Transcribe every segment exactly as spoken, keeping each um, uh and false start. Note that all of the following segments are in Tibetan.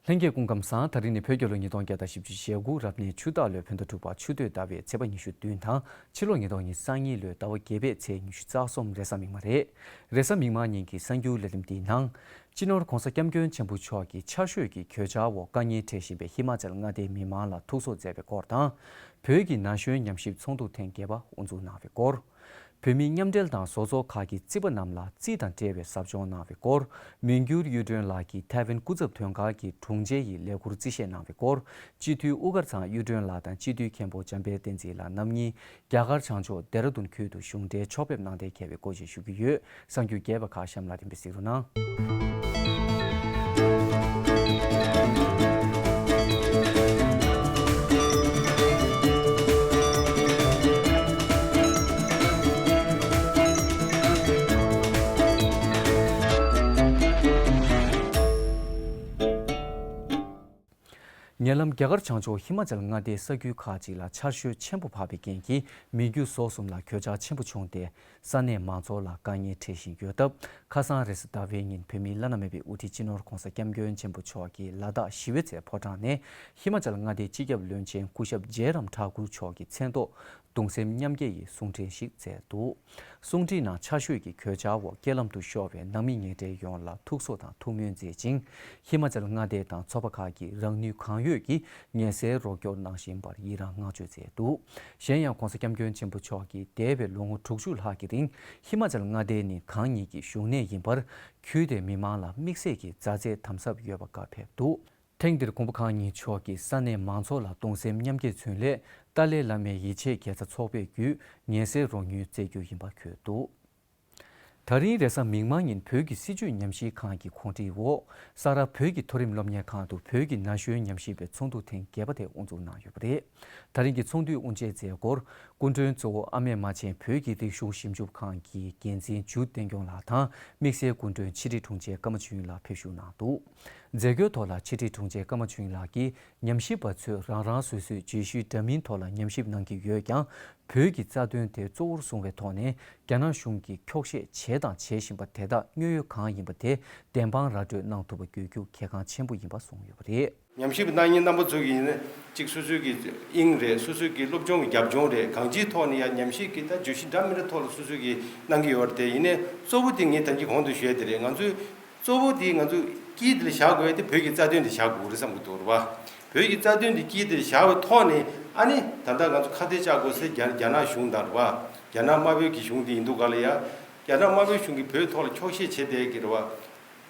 ལྷན་རྒྱས་སྐུ་ཁམས་བཟང་། ད་རིང་ནི་བོད་རྒྱལ་ལོ་ཉིས་སྟོང་བརྒྱ་དང་བཞི་བཅུ་ཞེ་དགུ་རབ་གནས་ཆུ་སྟག་ལོའི་བོད་ཟླ་དྲུག་པ་ཆུ་སྟོད་ཟླ་བའི་ཚེས་པ་ཉི་ཤུ་བདུན་དང་ཕྱི་ལོ་ཉིས་སྟོང་ཉི་ཤུ་རྩ་གཉིས་ལོའི་ཟླ་བ་བརྒྱད་པའི་ཚེས་ཉི་ཤུ་རྩ་གསུམ་རེས་གཟའ་མིག་དམར་རེད། རེས་གཟའ་མིག་དམར་ཉིན་གྱི་གསར་འགྱུར་ལས་རིམ་འདིའི་ནང་། སྤྱི་ནོར་༧གོང་ས་༧སྐྱབས་མགོན་ཆེན་པོ་མཆོག་གི་ཆར་ཞོད་ཀྱི་གོད་ཆག་འོག་དཀའ་ངལ་འཕྲད་བཞིན་པའི་ཧི་མ་ཅལ་མངའ་སྡེའི་མི་མང་ལ་ཐུགས་གསོ་མཛད་པའི་སྐོར་དང་། བོད་ཀྱི་ན་གཞོན་ཉམས་ཞིབ་ཚོགས་འདུ་ཐེངས་བརྒྱད་པ་དབུ་འཛུགས་གནང་བའི་སྐོར། བོད་མི་མཉམ་འབྲེལ་དང་བཟོ་ཚོགས་ཁག་གི་རྩིས་པ་རྣམས་ལ་རྩིས་དང་འབྲེལ་བའི་ཟབ་སྦྱོང་གནང་བའི་སྐོར། མི་འགྱུར་གཡུ་སྒྲོན་ལགས་ཀྱིས་ཐའེ་ཝན་སྐུ་ཚབ་དོན་ཁང་གི་དྲུང་ཆེ་ཡི་ལས་འཁུར་རྩིས་བཞེས་གནང་བའི་སྐོར། སྤྱི་འཐུས་དབུ་དཀར་ཚང་གཡུ་སྒྲོན་ལགས་དང་སྤྱི་འཐུས་མཁན་པོ་འཇམ་དཔལ་བསྟན་འཛིན་ལགས་རྣམ་གཉིས་རྒྱ་གར་བྱང་ཕྱོགས་ལྡེ་ར་ལྡུན་ཁུལ་དུ་གཞུང་འབྲེལ་ཕྱོགས་ཕེབས་གནང་གཏན་འཁེལ་བའི་སྐོར་བཅས་ཞུ་གི་ཡོད། གསར་འགྱུར་རྒྱས་པ་ཁག་གཤམ་ལ་རིམ་པས་གཟིགས་རོགས་གནང་། ཉེ་ལམ་རྒྱ་གར་བྱང་ཕྱོགས་ཧི་མ་ཅལ་མངའ་སྡེའི་ས་ཁུལ་ཁག་ཅིག་ལ་ཆར་ཞོད་ཆེན་པོ་བབས་པའི་རྐྱེན་གྱིས་མི་རྒྱུ་ཟོག་གསུམ་ལ་གོད་ཆག་ཆེན་པོ་བྱུང་སྟེ། ས་གནས་མང་ཚོགས་ལ་དཀའ་ངལ་འཕྲད་བཞིན་ཡོད་སྟབས། ཁ་སང་རེས་གཟའ་ཟླ་བའི་ཉིན་བོད་མིའི་བླ་ན་མེད་པའི་དབུ་ཁྲིད་སྤྱི་ནོར་༧གོང་ས་༧སྐྱབས་མགོན་ཆེན་པོ་མཆོག་གིས་ལ་དྭགས་ཞི་བའི་རྩེ་ཕོ་བྲང་ནས་ཧི་མ་ཅལ་མངའ་སྡེའི་སྤྱི་ཁྱབ་བློན་ཆེན་སྐུ་ཞབས་ཇེ་རམ་ཐཱ་ཀུར་མཆོག་གི་མཚན་ཐོག་གདུང་སེམས་མཉམ་སྐྱེད་ཡི་གསུང་འཕྲིན་ཞིག་བསྩལ་འདུག། གསུང་འཕྲིན་ནང་ཆར་ཞོད་ཀྱི་གོད་ཆག་འོག་རྐྱེན་ལམ་དུ་ཤོར་བའི་ནང་མི་ཉེ་འབྲེལ་ཡོངས་ལ་ཐུགས་གསོ་དང་ཐུགས་སྨོན་མཛད་ཅིང་། ཧི་མ་ཅལ་མངའ་སྡེ་དང་ཚོགས་པ་ཁག་གིས་རང་ནུས་གང་ཡོད་ཀྱིས་ངལ་སེལ་རོགས་སྐྱོར་གནང་བཞིན་པར་ཡི་རངས་བསྔགས་བརྗོད་མཛད་འདུག། གཞན་ཡང་༧གོང་ས་༧སྐྱབས་མགོན་ཆེན་པོ་མཆོག་གིས་འདས་པའི་ལོ་ངོ་དྲུག་ཅུ་ལྷག་གི་རིང་ཧི་མ་ཅལ་མངའ་སྡེ་ནི་གང་ཉིད་ཀྱི་བཞུགས་གནས་ཡིན་པར། ཁུལ་དེའི་མི་མང་ལ་དམིགས་བསལ་གྱི་མཛའ་བརྩེ་དམ་ཟབ་ཡོད་པ་བཀའ་ཕེབས་འདུག། ཐེངས་འདིར་མགོན་པོ་གང་ཉིད་མཆོག་གིས་ས་གནས་མང་ཚོགས་ལ་གདུང་སེམས་མཉམ་སྐྱེད་ཚུན་ལས་ཏཱ་ལའི་བླ་མའི་ཡིད་ཆེས་དགེ་རྩ་ཚོགས་པས་བརྒྱུད་ངལ་སེལ་རོགས་དངུལ་བསྩལ་རྒྱུ་ཡིན་པ་འཁོད་འདུག། ད་རིང་རེས་གཟའ་མིག་དམར་ཉིན་བོད་ཀྱི་སྲིད་བྱུས་ཉམས་ཞིབ་ཁང་གི་གོ་སྒྲིག་འོག་ས་རཱ་བོད་ཀྱི་མཐོ་རིམ་སློབ་གཉེར་ཁང་དུ་བོད་ཀྱི་ན་གཞོན་ཉམས་ཞིབ་པའི་ཚོགས་འདུ་ཐེངས་བརྒྱད་པ་དེ་དབུ་འཛུགས་གནང་ཡོད་པ་རེད། ད་རིང་གི་ཚོགས་འདུའི་དབུ་འབྱེད་མཛད་སྒོར་སྐུ་མགྲོན་གཙོ་བོ་ཨ་མེས་རྨ་ཆེན་བོད་ཀྱི་རིག་གཞུང་ཞིབ་འཇུག་ཁང་གི་འགན་འཛིན་ཇུ་བསྟན་སྐྱོང་ལགས་དང་། དམིགས་བསལ་སྐུ་མགྲོན་ཕྱི་དྲིལ་དྲུང་ཆེ་ཀརྨ་ཆོས་དབྱིངས་ལགས་ཕེབས་བཞུགས་གནང་འདུག། མཛད་སྒོའི་ཐོག་ལ་ཕྱི་དྲིལ་དྲུང་ཆེ་ཀརྨ་ཆོས་དབྱིངས་ལགས་ཀྱིས་ཉམས་ཞིབ་པ་ཚོས་རང་རང་སོ་སོའི་བརྗོད་གཞིའི་འདྲ་མིན་ཐོག་ལ་ཉམས་ཞིབ་གནང་གི་ཡོད་ཀྱང་། བོད་ཀྱི་རྩ་དོན་དེ་གཙོ་བོར་བཟུང་བའི་ཐོག་ནས་རྒྱ་ནག་གཞུང་གིས་འཁྱོག་བཤད་བྱས་དང་བྱེད་བཞིན་པ་དེ་དག་དངོས་ཡོད་གང་ཡིན་པ་དེ་བདེན་དཔང་ར་སྤྲོད་གནང་ཐུབ་པ་དགོས་རྒྱུ་གལ་འགངས་ཆེན་པོ་ཡིན་པ་གསུངས་ཡོད་པ་རེད། ཉམས་ཞིབ་གནང་མཁན་རྣམ་པ་ཚོ་གིས་ཡིན་ན་གཅིག་སོ་སོའི་གི་དབྱིངས་རེད། སོ་སོའི་གི་སློབ་སྦྱོང་གི་རྒྱབ་ལྗོངས་རེད། གང་ཅིའི་ཐོག་ནས་ཡང་ཉམས་ཞིབ་ཀྱི་ད་བརྗོད་གཞི་འདྲ་མི་འདྲ་ཐོག་ལ་སོ་སོའི་གི་གནང་གི་ཡོད་རེད། དེ་ཡིན་ནའི་གཙོ་བོ་དེ་ངས་ད་གིན་གོང་དུ་ཞུས་དེ་རེད། ང་ཚོའི་གཙོ་བོ་དེ་ང་ཚོ་དཀྱིལ་དེ་ལ་བཞག་དགོས་དེ་བོད་ཀྱི་རྩ་དོན་དེ་བཞག་དགོས་རེད་བསམ་གི་འདུག་རེད་བ། བོད་ཀྱི་རྩ་དོན་དེ་དཀྱིལ་དེ་ལ་བཞག་པའི་ཐོག་ནས་ཨ་ནི་ད་ལྟ་ང་ཚོ་ཁ་གཏད་བཅག་དགོས་སའི་རྒྱ་རྒྱ་ནག་གཞུང་དང་རེད་བ། རྒྱ་ནག་དམར་པོའི་གི་གཞུང་དེ་ཡིན་དུས་ག་ལ་ཡ། རྒྱ་ནག་དམར་པོའི་གཞུང་གིས་བོད་ཐོག་ལ་འཁྱོག་བཤད་བྱེད་བསྡད་ཀྱི་རེད་བ།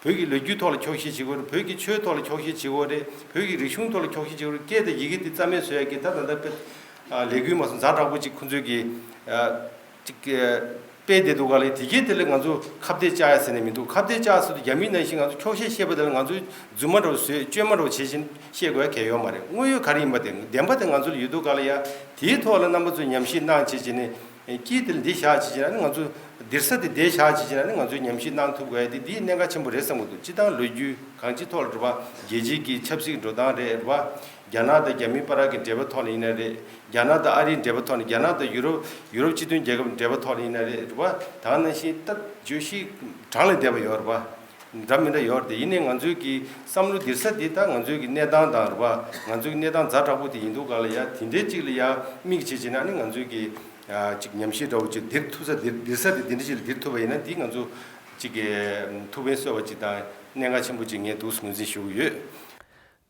བོད་ཀྱི་ལོ་རྒྱུས་ཐོག་ལ་འཁྱོག་བཤད་བྱེད་དགོས་རེད། བོད་ཀྱི་ཆོས་ཐོག་ལ་འཁྱོག་བཤད་བྱེད་དགོས་རེད། བོད་ཀྱི་རིག་གཞུང་ཐོག་ལ་འཁྱོག་བཤད་བྱེད་དགོས་རེད། སྐད་དང་ཡི་གེ་དེ་རྩ་མེད་བཟོ་ཡ་གི་ད་ད་ལྟ་དཔེ་ཨ་ལས་འགུལ་མ་སོང་ཛ་དྲག་པོ་ཅིག་ཁོང་ཚོས་ཀྱི་ཨ་ཅིག་ཨ་སྤེལ་བསྡད་འདུག་ག་ལ། དེ་གའི་དེ་ལ་ང་ཚོ་ཁ་གཏད་བཅག་ཡ་ཟེར་ནས་མི་འདུག། ཁ་གཏད་བཅག་ཟེར་དུས་རྒྱ་མི་ནང་བཞིན་ང་ཚོ་འཁྱོག་བཤད་བཤད་པ་དེ་ལ་ང་ཚོ་རྫུན་མ་འདྲ་བོ་བཟོས་བཅོས་མ་འདྲ་བོ་བྱེད་བཞིན་བཤད་དགོས་ཡ་གལ་ཡོད་མ་རེད། དངོས་ཡོད་ག་རེ་ཡིན་པ་དེ་བདེན་པ་དེ་ང་ཚོ་ལ་ཡོད་འདུག་ག་ལ། ཡ་དེའི་ཐོག་ལ་རྣམ་པ་ཚོས་ཉམས་ཞིབ་གནང་བྱེད་བྱེད་ནས། དཀྱིལ་དེ་ལ་འདི་བཞག་བྱས་ཅིག་ན་ནི་ང་ཚོ་སྡིར་ས་དེ་འདི་བཞག་བྱས་ཅིག་ན་ནི་ང་ཚོས་ཉམས་ཞིབ་གནང་ཐུབ་དགོས་ཡ་དེ་འདིའི་གནད་འགག་ཆེན་པོ་རེད་བསམ་གྱི་འདུག། སྤྱི་བཏང་ལོ་རྒྱུས་གང་ཅིའི་ཐོག་ལ་རེད་བ། རྒྱལ་སྤྱིའི་གི་ཆབ་སྲིད་འགྲོ་སྟངས་རེད་བ། རྒྱ་ནག་དང་རྒྱ་མི་བར་གྱི་འབྲེལ་བ་ཐོག་ནས་ཡིན་ན་རེད། རྒྱ་ནག་དང་ཨ་རིའི་འབྲེལ་བ་ཐོག་ནས། རྒྱ་ནག་དང་ཡུ་རོབ་ཡུ་རོབ་སྤྱི་མཐུན་རྒྱལ་ཁབ་འབྲེལ་བ་ཐོག་ནས་ཡིན་ན་རེད་བ། ད་ག་ནང་བཞིན་ད་བརྗོད་གཞི་གྲངས་ལས་འདས་པ་ཡོད་རེད་བ། འདྲ་མི་འདྲ་ཡོད་རེད་དེ། ཡིན་ནའི་ང་ཚོའི་གི་བསམ་བློ་སྡིར་ས་འདི་ད་ང་ཚོའི་གི་གནས་སྟངས་དང་རེད་བ། ང་ཚོའི་གི་གནས་སྟངས་ཛ་དྲག་པོ་དེ་ཡིན་འདུག་ག་ལ། ཡ་དེ་འདྲའི་གཅིག་ལ་ཡ་དམིགས་བྱེད་བྱེད་ན་ནི་ང་ཚོའི་གི་ཅིག་ཉམས་ཞིབ་འདྲ་བོ་ཅིག་སྡིར་ཐུབ་ས་འདིར་སྡིར་ས་དེ་འདི་འདྲ་ཞིག་ལ་སྡིར་ཐུབ་པ་ཡིན་ན་འདི་ང་ཚོ་ཅིག་གི་ཐུགས་ཕན་གསོས་པ་ཅིག་དང་གནད་འགག་ཆེན་པོ་ཅིག་ངས་འདུག་ངོས་འཛིན་ཞུ་གི་ཡོད།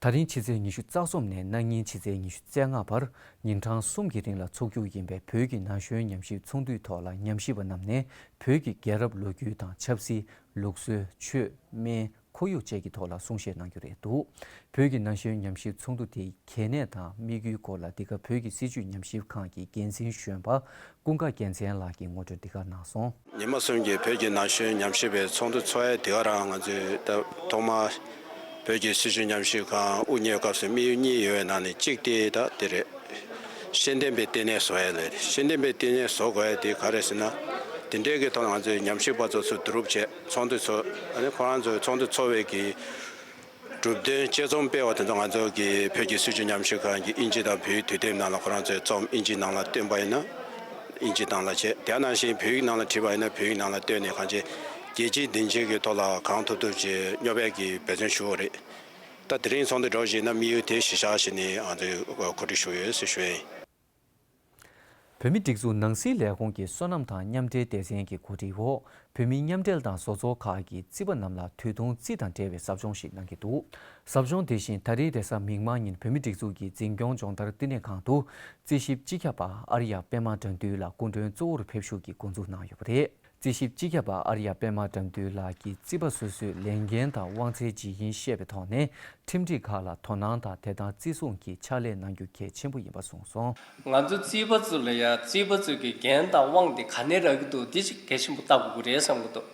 ད་རིང་ཕྱི་ཚེས་ཉི་ཤུ་རྩ་གསུམ་ནས་གནངས་ཉིན་ཕྱི་ཚེས་ཉི་ཤུ་རྩ་ལྔ་བར་ཉིན་གྲངས་གསུམ་གྱི་རིང་ལ་འཚོགས་རྒྱུ་ཡིན་པའི་བོད་ཀྱི་ན་གཞོན་ཉམས་ཞིབ་ཚོགས་འདུའི་ཐོག་ལ་ཉམས་ཞིབ་པ་རྣམས་ནས་བོད་ཀྱི་རྒྱལ་རབས་ལོ་རྒྱུས་དང་ཆབ་སྲིད། ལུགས་སྲོལ། ཆོས། སྨན། ཁོར་ཡུག་བཅས་ཀྱི་ཐོག་ལ་གསུང་བཤད་གནང་རྒྱུ་རེད་འདུག། བོད་ཀྱི་ན་གཞོན་ཉམས་ཞིབ་ཚོགས་འདུ་དེའི་གལ་གནད་དང་དམིགས་ཡུལ་སྐོར་ལ་འདི་ག་བོད་ཀྱི་སྲིད་བྱུས་ཉམས་ཞིབ་ཁང་གི་འགན་འཛིན་གཞོན་པ་ཀུན་དགའ་རྒྱལ་མཚན་ལགས་ཀྱིས་ངོ་སྤྲོད་འདི་ག་གནང་སོང་། ཉི་མ་གསུམ་གྱི་བོད་ཀྱི་ན་གཞོན་ཉམས་ཞིབ་པའི་ཚོགས་འདུ་འཚོགས་ཡས་འདི་ག་རང་ང་ཚོས་ད་ཐོག་མར་བོད་ཀྱི་སྲིད་བྱུས་ཉམས་ཞིབ་ཁང་དབུ་བརྙེས་སྐབས་སུ་དམིགས་ཡུལ་གཉིས་ཡོད་པའི་ནང་ནས་གཅིག་དེ་ད་དེ་རེད། ཤེས་ལྡན་པའི་ལྟེ་གནས་བཟོ་ཡས་ལས་རེད། ཤེས་ལྡན་པའི་ལྟེ་གནས་བཟོ་དགོས་ཡས་དེ་ག་རེ་ཟེར་ན། དེ་འདྲའི་གི་ཐོག་ང་ཚོའི་ཉམས་ཞིབ་པ་ཚོ་ཚུར་བསྡུ་རུབ་བྱས་ཚོགས་འདུ་ཚོགས། ཨ་ནི་ཁོ་རང་ཚོའི་ཚོགས་འདུ་ཚོགས་པའི་གི་གྲུབ་དོན་དཔྱད་རྩོམ་སྤེལ་བ་དེ་ཚོ་ང་ཚོ་གི་བོད་ཀྱི་སྲིད་བྱུས་ཉམས་ཞིབ་ཁང་གི་ཨིན་ཇི་དང་བོད་ཡིག་དུས་དེབ་ནང་ལ་ཁོ་རང་ཚོའི་རྩོམ་ཨིན་ཇི་ནང་ལ་བཏོན་པ་ཡིན་ན་ཨིན་ཇི་ནང་ལ་བྱས། དེ་ནང་བཞིན་བོད་ཡིག་ནང་ལ་བྲིས་པ་ཡིན་ན་བོད་ཡིག་ནང་ལ་བཏོན་ནས་གང་ཅི་རྒྱལ་སྤྱིའི་སྡིངས་ཆའི་གི་ཐོག་ལ་གང་ཐུབ་ཐུབ་ཅིག་སྙོབ་ཡས་ཀྱི་འབད་བརྩོན་ཞུ་བ་རེད། ད་དེ་རིང་ཚོགས་འདུ་འགྲོ་བཞིན་ན་དམིགས་ཡུལ་དེ་གཞི་བཞག་བྱས་ནས་ང་ཚོས་གོ་སྒྲིག་ཞུས་ཡོད་ཟེར་ཞུ་ཡ་ཡིན། བོད་མིའི་སྒྲིག་འཛུགས་ནང་སྲིད་ལས་ཁུངས་ཀྱི་སོ་ནམ་དང་མཉམ་འབྲེལ་སྡེ་ཚན་གྱི་གོ་སྒྲིག་འོག་བོད་མིའི་མཉམ་འབྲེལ་དང་བཟོ་ཚོགས་ཁག་གི་རྩིས་པ་རྣམས་ལ་དུས་ཐུང་རྩིས་དང་འབྲེལ་བའི་ཟབ་སྦྱོང་ཞིག་གནང་གི་འདུག་ཟབ་སྦྱོང་དེ་བཞིན་ད་རེས་རེས་གཟའ་མིག་དམར་ཉིན་བོད་མིའི་སྒྲིག་འཛུགས་ཀྱི་འཛིན་སྐྱོང་སྦྱོང་བརྡར་བསྟི་གནས་ཁང་དུ་རྩིས་ཞིབ་སྤྱི་ཁྱབ་པ་ཨར་ཡ་པད་མ་དགྲ་འདུལ་ལགས་སྐུ་མགྲོན་གཙོ་བོར་ཕེབས་བཞུགས་ཀྱིས་འགོ་འཛུགས་གནང་ཡོད་པ་རེད། རྩིས་ཞིབ་སྤྱི་ཁྱབ་པ་ཨར་ཡ་པད་མ་དགྲ་འདུལ་ལགས་ཀྱིས་རྩིས་པ་སོ་སོའི་ལས་འགན་དང་དབང་ཚད་ཇི་ཡིན་བཤད་པའི་ཐོག་ནས་ཁྲིམས་སྒྲིག་ཁག་ལ་དོ་སྣང་དང་དེ་དང་བརྩི་སྲུང་གིས་ཕྱག་ལས་གནང་རྒྱུ་གལ་ཆེན་པོ་ཡིན་པ་གསུངས་སོང་། ང་ཚོ་རྩིས་པ་ཚོ་ལ་ཡང་རྩིས་པ་ཚོ་གི་འགན་དང་དབང་དེ་ག་ནས་རག་གི་འདུག་འདི་ཅིག་གལ་ཆེན་པོ་ལྟ་དགོས་ཀྱི་རེད་བསམ་གྱི་འདུག་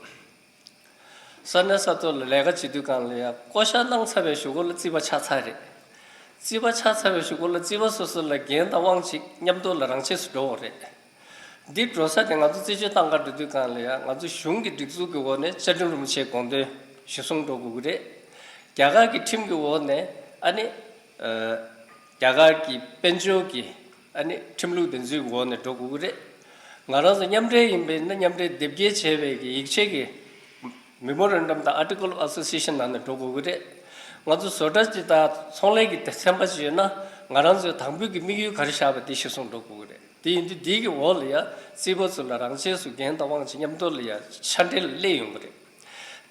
ས་གནས་ས་ཐོག་ལ་ལས་ཀ་བྱེད་དུས་སྒང་ལ་ཡང་བསྐོ་བཞག་གནང་ཚར་བའི་གཞུག་གུ་ལ་རྩིས་པ་ཆགས་ཚར་རེད། རྩིས་པ་ཆགས་ཚར་བའི་གཞུག་གུ་ལ་རྩིས་པ་སོ་སོ་ལ་འགན་དང་དབང་ཅིག་མཉམ་དུ་ལ་རང་ཆས་སུ་འགྲོ་བ་རེད། འདི་འགྲོ་ས་དེ་ང་ཚོ་རྩིས་དཔྱོད་ཏང་ཁ་འགྲོ་དུས་སྒང་ལ་ཡང་ང་ཚོ་གཞུང་གི་སྒྲིག་འཛུགས་ཀྱི་འོག་ནས་བཅའ་ཁྲིམས་རིན་པོ་ཆེའི་དགོངས་དོན་གཞི་བཟུང་འགྲོ་དགོས་ཀྱི་རེད། རྒྱ་གར་གྱི་ཁྲིམས་ཀྱི་འོག་ནས་ཨ་ནི་ཨ་རྒྱ་གར་གྱི་དཔལ་འབྱོར་གྱི་ཨ་ནི་ཁྲིམས་ལུགས་དེ་ཚོའི་འོག་ནས་འགྲོ་དགོས་ཀྱི་རེད། ང་རང་ཚོ་མཉམ་འབྲེལ་ཡིན་པས་ན་མཉམ་འབྲེལ་དེབ་སྐྱེལ་བྱས་པའི་གི་ཡིག་ཆའི་གི་Memorandum དང་Article of Association ནང་ནས་འགྲོ་དགོས་ཀྱི་རེད། ང་ཚོ་བཟོ་གྲྭ་སྤྱི་དང་ཚོང་ལས་ཀྱི་ཚན་པ་ཅིག་ཡོད་ན་ང་རང་ཚོའི་དང་པོའི་གི་དམིགས་ཡུལ་ག་རེ་བཞག་པ་དེ་གཞིར་བཟུང་འགྲོ་དགོས་ཀྱི་རེད། དེ་ཡིན་དུས་འདི་གི་འོག་ལ་ཡ་རྩིས་པ་ཚོ་ལ་རང་ཆས་སུ་འགན་དང་དབང་ཅིག་མཉམ་དུ་ལ་ཡ་ཕྱག་འབྲེལ་སླེབས་ཡོང་གི་རེད།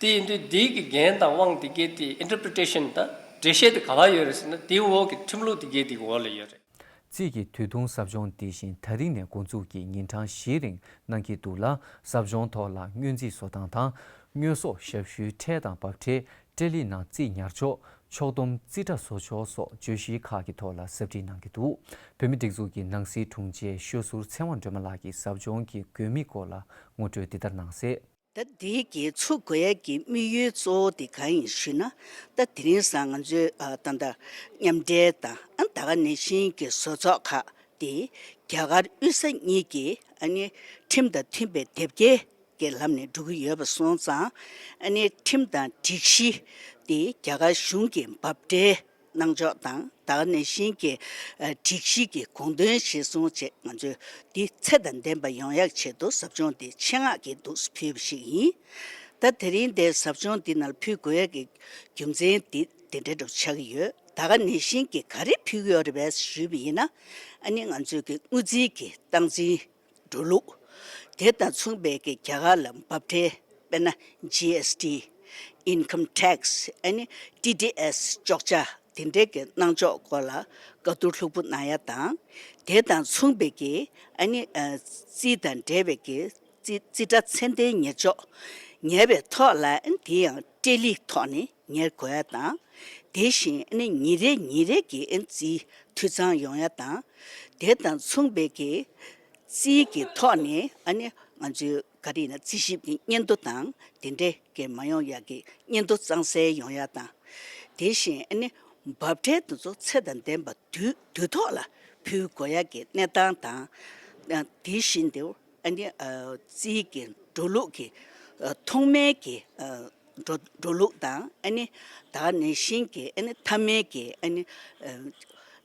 དེ་ཡིན་དུས་འདི་གི་འགན་དང་དབང་དེ་གའི་དེ་interpretation དང་འགྲེལ་བཤད་དེ་ག་པར་ཡོད་རེད་ཟེར་ན་དེའི་འོག་གི་ཁྲིམས་ལུགས་དེ་གའི་དེ་གི་འོག་ལ་ཡོད་རེད། རྩིས་ཀྱི་དུས་ཐུང་ཟབ་སྦྱོང་འདི་བཞིན་ད་རིང་ནས་འགོ་འཛུགས་ཀྱིས་ཉིན་གྲངས་བཞིའི་རིང་གནང་གི་འདུག་ལ། ཟབ་སྦྱོང་ཐོག་ལ་སྔོན་རྩིས་བཟོ་སྟངས་དང་། དངོས་ཟོག་ཞབས་ཞུའི་ཁྲལ་དང་འབབ་ཁྲལ། ཁྲལ་ལི་ནང་རྩིས་ཉར་ཕྱོགས། ཕྱོགས་བསྡོམས་རྩིས་ཁྲ་བཟོ་ཕྱོགས་སོགས་བརྗོད་གཞི་ཁག་གི་ཐོག་ལ་ཟབ་ཁྲིད་གནང་གི་འདུག་བོད་མིའི་སྒྲིག་འཛུགས་ཀྱི་ནང་སྲིད་དྲུང་ཆེ་ཤོད་ཟུར་ཚེ་དབང་སྒྲོལ་མ་ལགས་ཀྱིས་ཟབ་སྦྱོང་གི་དགོས་དམིགས་སྐོར་ལ་ངོ་སྤྲོད་འདི་ལྟར་གནང་གསལ། ད་འདི་གི་ཚུགས་དགོས་ཡ་གི་དམིགས་ཡུལ་གཙོ་བོ་དེ་གང་ཡིན་ཞུས་ན། ད་དེ་རིང་སང་ང་ཚོའི་ཨ་ད་ལྟ་མཉམ་འབྲེལ་དང་ཨ་ད་ག་ནང་བཞིན་གྱི་བཟོ་ཚོགས་ཁག་དེ་རྒྱ་གར་དབུས་ས་གཉིས་ཀྱི་ཨ་ནི་ཁྲིམས་དང་མཐུན་པའི་དེབ་སྐྱེལ་གྱི་ལམ་ནས་འགྲོ་གི་ཡོད་པ་སོང་ཙང་ཨ་ནི་ཁྲིམས་དང་སྒྲིག་གཞི་དེ་རྒྱ་གར་གཞུང་གི་འབབ་ཁྲལ་གནང་ཕྱོགས་དང་ད་ག་ནང་བཞིན་གྱི་ཨ་སྒྲིག་གཞི་གི་དགོངས་དོན་གཞིར་བཟུང་བྱས་ང་ཚོས་འདི་ཚད་དང་ལྡན་པ་ཡོང་ཡག་ཆེད་དུ་ཟབ་སྦྱོང་འདི་ཆེད་མངགས་ཀྱིས་འདུག་སེ་ཕུལ་བ་ཞིག་ཡིན། ད་དེ་རིང་འདིར་ཟབ་སྦྱོང་འདི་ནང་ཕུལ་དགོས་ཡག་གི་རྒྱུ་མཚན་འདི་འདི་འདྲ་འདྲ་ཆགས་ཀྱི་ཡོད། ད་ག་ནང་བཞིན་གྱི་ག་རེ་ཕུལ་གྱི་ཡོད་རེད་པས་ཞུས་པ་ཡིན་ན། ཨ་ནི་ང་ཚོས་ཀྱི་དངུལ་རྩིས་ཀྱི་སྟངས་འཛིན་འགྲོ་ལུགས། དེ་དང་མཚུངས་པའི་གི་རྒྱ་གར་ལ་འབབ་ཁྲལ་དཔེར་ན་GST, Income Tax ཨ་ནི་TDS གཅོག་ཆ་དེ་འདྲའི་གི་གནང་ཕྱོགས་སྐོར་ལ་བཀའ་བསྡུར་ལྷུག་པོ་གནང་ཡ་དང་། དེ་དང་མཚུངས་པའི་གི་ཨ་ནི་ཨ་རྩིས་དང་འབྲེལ་བའི་གི་རྩིས་རྩིས་ཁྲ་ཚད་ལྡན་ཉར་ཕྱོགས་ཉར་བའི་ཐོག་ལ་ཨ་ནི་དེ་ཡང་ཁྲལ་ལིའི་ཐོག་ནས་ཉར་དགོས་ཡ་དང་། དེ་བཞིན་ཨ་ནི་ཉིན་རེ་ཉིན་རེ་གི་ཨ་ནི་རྩིས་འཐུས་ཚང་ཡོང་ཡ་དང་། དེ་དང་མཚུངས་པའི་གི་རྩིས་ཀྱི་ཐོག་ནས་ཨ་ནི་ང་ཚོའི་ག་རེ་ཡིན་ན་རྩིས་ཞིབ་ཀྱི་སྙན་ཐོ་དང་དེ་འདྲའི་གི་མ་ཡོང་ཡག་གི་སྙན་ཐོ་གཙང་སེལ་ཡོང་ཡག་དང་། དེ་བཞིན་ཨ་ནི་འབབ་ཁྲལ་དེ་ཚོ་ཚད་དང་ལྡན་པ་དུས་དུས་ཐོག་ལ་ཕུལ་དགོས་ཡག་གི་གནས་སྟངས་དང་། ཨ་དེ་བཞིན་དུ་ཨ་ནི་ཨ་རྩིས་ཀྱི་འགྲོ་ལུགས་ཀྱི་ཨ་ཐོག་མའི་གི་ཨ་འགྲོ་འགྲོ་ལུགས་དང་ཨ་ནི་ད་ག་ནང་བཞིན་གྱི་ཨ་ནི་མཐའ་མའི་གི་ཨ་ནི་ཨ་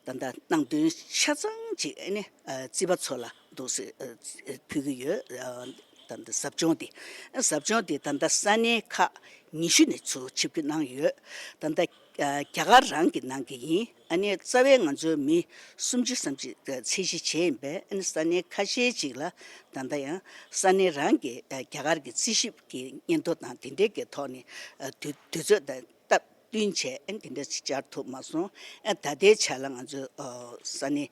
ད་ལྟ་ནང་དོན་ཆ་ཚང་ཅིག་ཨ་ནི་ཨ་རྩིས་པ་ཚོ་ལ་འདུག་སེ་ཨ་ཕུལ་གྱི་ཡོད། ཨ་ད་ལྟ་ཟབ་སྦྱོང་འདི་ཨ་ཟབ་སྦྱོང་འདི་ད་ལྟ་ས་གནས་ཁག་ཉི་ཤུ་ནས་ཚུར་ཆིབས་བསྒྱུར་གནང་ཡོད། ད་ལྟ་ཨ་རྒྱ་གར་རང་གིས་གནང་གི་ཡིན། ཨ་ནི་རྩ་བའི་ང་ཚོའི་མི་སུམ་ཅུ་ཙམ་ཅིག་ཚད་གཞི་བྱས་ཡིན་པས་ཨ་ནི་ས་གནས་ཁ་ཤས་ཅིག་ལ་ད་ལྟ་ཡང་ས་གནས་རང་གི་ཨ་རྒྱ་གར་གྱི་རྩིས་ཞིབ་ཀྱི་སྙན་ཐོ་དང་དེ་འབྲེལ་གྱི་ཐོག་ནས་ཨ་དུས་དུས་ཚོད་དང་སྟབས་བསྟུན་བྱས་ཨ་ནི་དེ་འདྲ་ཅིག་བཅར་ཐུབ་མ་སོང་། ཨ་ད་ལྟའི་ཆ་ལ་ང་ཚོའི་ཨ་ས་གནས་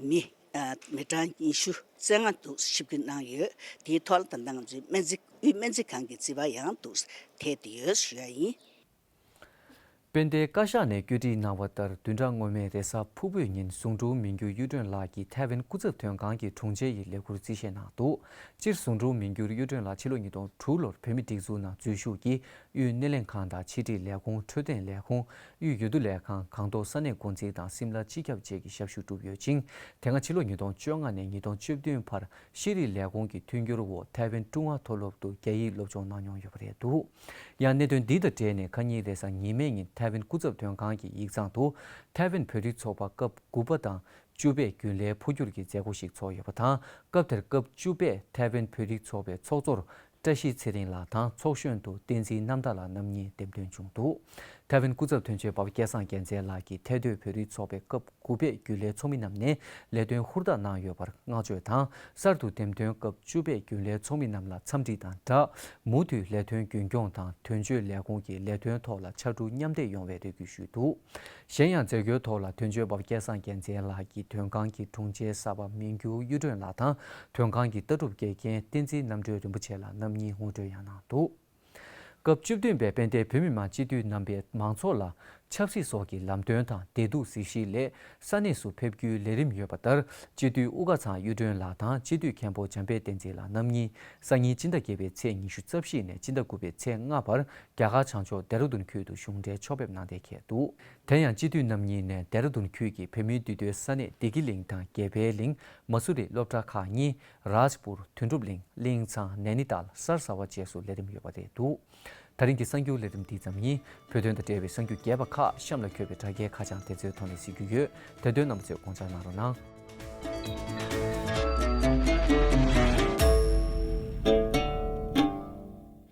མི་ཨ་མི་གྲངས་ཉི་ཤུ་རྩ་ལྔ་འདུག་ཞིབ་འཇུག་གནང་ཡོད། དེའི་ཐོག་ལ་ད་ལྟ་ང་ཚོའི་སྨན་རྩིས་དབུས་སྨན་རྩིས་ཁང་གི་རྩིས་པ་ཡང་འདུག་ཐེབས་ཏེ་ཡོད་ཞུ་ཡ་ཡིན། དཔལ་ལྡན་བཀའ་ཤག་ནས་བཀོད་སྒྲིག་གནང་བ་ལྟར་བདུན་ཕྲག་སྔོན་མའི་རེས་གཟའ་ཕུར་བུའི་ཉིན་ཟུང་དྲུང་མི་འགྱུར་གཡུ་སྒྲོན་ལགས་ཀྱིས་ཐའེ་ཝན་སྐུ་ཚབ་དོན་ཁང་གི་དྲུང་ཆེ་ཡི་ལས་འཁུར་རྩིས་བཞེས་གནང་འདུག་སྤྱིར་ཟུང་དྲུང་མི་འགྱུར་གཡུ་སྒྲོན་ལགས་ཕྱི་ལོ་ཉིས་སྟོང་དྲུག་ལོར་བོད་མིའི་སྒྲིག་འཛུགས་ནང་འཛུལ་ཞུགས་ཀྱིས་དབུས་སྣེ་ལེན་ཁང་དང་ཕྱི་དྲིལ་ལས་ཁུངས། འཕྲོད་བསྟེན་ལས་ཁུངས། དབུས་འོས་བསྡུ་ལས་ཁང་། སྒང་ཏོག་ས་གནས་འགོ་འཛིན་དང་སིམ་ལ་སྤྱི་ཁྱབ་བཅས་ཀྱི་ཞབས་ཞུ་བསྒྲུབས་ཡོད་ཅིང་། དེ་སྔ་ཕྱི་ལོ་ཉིས་སྟོང་བཅོ་ལྔ་ནས་ཉིས་སྟོང་བཅུ་བདུན་བར་ཤེས་རིག་ལས་ཁུངས་ཀྱི་མཐུན་འགྱུར་འོག་ཐའེ་ཝན་ཀྲུང་ཧྭ་མཐོ་སློབ་ཏུ་རྒྱ་ཡིག་སློབ་སྦྱོང་གནང་མྱོང་ཡོད་པ་རེད་འདུག་ཡང་གནད་དོན་འདི་དང་འབྲེལ་ནས་ཁ་ཉིན་རེས་གཟའ་ཉི་མའི་ཉིན་ཐའེ་ཝན་སྐུ་ཚབ་དོན་ཁང་གི་ཡིག་ཚང་དུ་ཐའེ་ཝན་བོད་རིགས་ཚོགས་པ་སྐབས་དགུ་པ་དང་བཅུ་པས་རྒྱུན་ལས་འཕོ་འགྱུར་གྱི་མཛད་སྒོ་ཞིག་ཚོགས་ཡོད་པ་དང་། སྐབས་དེར་སྐབས་བཅུ་པས་ཐའེ་ཝན་བོད་རིགས་ཚོགས་པའི་ཚོགས་གཙོར་བཀྲ་ཤིས་ཚེ་རིང་ལགས་དང་ཚོགས་གཞོན་དུ་བསྟན་འཛིན་རྣམ་དག་ལགས་རྣམ་གཉིས་འདེམས་ཐོན་བྱུང་འདུག་ཐའེ་ཝན་སྐུ་ཚབ་དོན་གཅོད་འབའ་པ་སྐལ་བཟང་རྒྱལ་མཚན་ལགས་ཀྱིས་ཐའེ་སྡོད་བོད་རིགས་ཚོགས་པའི་སྐབས་དགུ་པའི་རྒྱུན་ལས་ཚོགས་མི་རྣམས་ནས་ལས་དོན་ཧུར་ཐག་གནང་ཡོད་པར་བསྔགས་བརྗོད་དང་། གསར་དུ་འདེམས་ཐོན་སྐབས་བཅུ་པའི་རྒྱུན་ལས་ཚོགས་མི་རྣམས་ལ་འཚམས་འདྲི་དང་སྦྲགས། མུ་མཐུད་ལས་དོན་རྒྱུན་འཁྱོངས་དང་། དོན་གཅོད་ལས་ཁུངས་ཀྱི་ལས་དོན་ཐོག་ལ་ཕྱར་གྲུ་མཉམ་འདེགས་ཡོང་བའི་རེ་སྐུལ་ཞུས་འདུག། གཞན་ཡང་མཛད་སྒོའི་ཐོག་ལ་དོན་གཅོད་འབའ་པ་སྐལ་བཟང་རྒྱལ་མཚན་ལགས་ཀྱིས་དོན་ཁང་གི་དྲུང་ཆེ་གསར་པ་མིང་འགྱུར་གཡུ་སྒྲོན་ལགས་དང་། དོན་ཁང་གི་ལྟ་གྲུབ་དགེ་རྒན་བསྟན་འཛིན་རྣམ་གྲོལ་རིན་པོ་ཆེ་ལགས་རྣམ་གཉིས་ངོ་སྤྲོད་ཡང་གནང་འདུག། སྐབས་བཅུ་བདུན་པའི་དཔལ་ལྡན་བོད་མི་མང་སྤྱི་འཐུས་རྣམ་པས་མང་ཚོགས་ལ་ཆབ་སྲིད་སོགས་ཀྱི་ལམ་སྟོན་དང་བདེ་སྡུག་གཟིགས་གཞི་སླད་ས་གནས་སུ་ཕེབས་རྒྱུའི་ལས་རིམ་ཡོད་པ་ལྟར། སྤྱི་འཐུས་དབུ་དཀར་ཚང་གཡུ་སྒྲོན་ལགས་དང་སྤྱི་འཐུས་མཁན་པོ་འཇམ་དཔལ་བསྟན་འཛིན་ལགས་རྣམ་གཉིས་སང་ཉིན་སྤྱི་ཟླ་བརྒྱད་པའི་ཚེས་ཉི་ཤུ་རྩ་བཞི་ནས་སྤྱི་ཟླ་དགུ་པའི་ཚེས་ལྔ་བར་རྒྱ་གར་བྱང་ཕྱོགས་ལྡེ་ར་ལྡུན་ཁུལ་དུ་གཞུང་འབྲེལ་ཕྱོགས་ཕེབས་གནང་གཏན་འཁེལ་འདུག། དེ་ཡང་སྤྱི་འཐུས་རྣམ་གཉིས་ནས་ལྡེ་ར་ལྡུན་ཁུལ་གྱི་བོད་མིའི་འདུས་སྡོད་ས་གནས་བདེ་སྐྱིད་གླིང་དང་དགེ་འཕེལ་གླིང་། མ་སུ་རི་སློབ་གྲྭ་ཁག་གཉིས། རཱཇ་པུར། དོན་གྲུབ་གླིང་། གླིང་ཚང་། ནེ་ནི་ཏཱལ། སར་ཟ་བ་བཅས་སུ་ལས་རིམ་ཡོད་པ་རེད་འདུག། ད་རིང་གི་གསར་འགྱུར་ལས་རིམ་འདི་ཙམ་ཡིན། བོད་དོན་དང་འབྲེལ་བའི་གསར་འགྱུར་རྒྱས་པ་ཁག་གཤམ་ལ་འཁོད་པའི་དྲ་རྒྱའི་ཁ་བྱང་དེ་ཚོའི་ཐོག་ནས་གཟིགས་རྒྱུ་ཡོད། དེ་དོན་རྣམ་པ་ཚོས་དགོངས་འཇགས་གནང་རོགས་གནང་།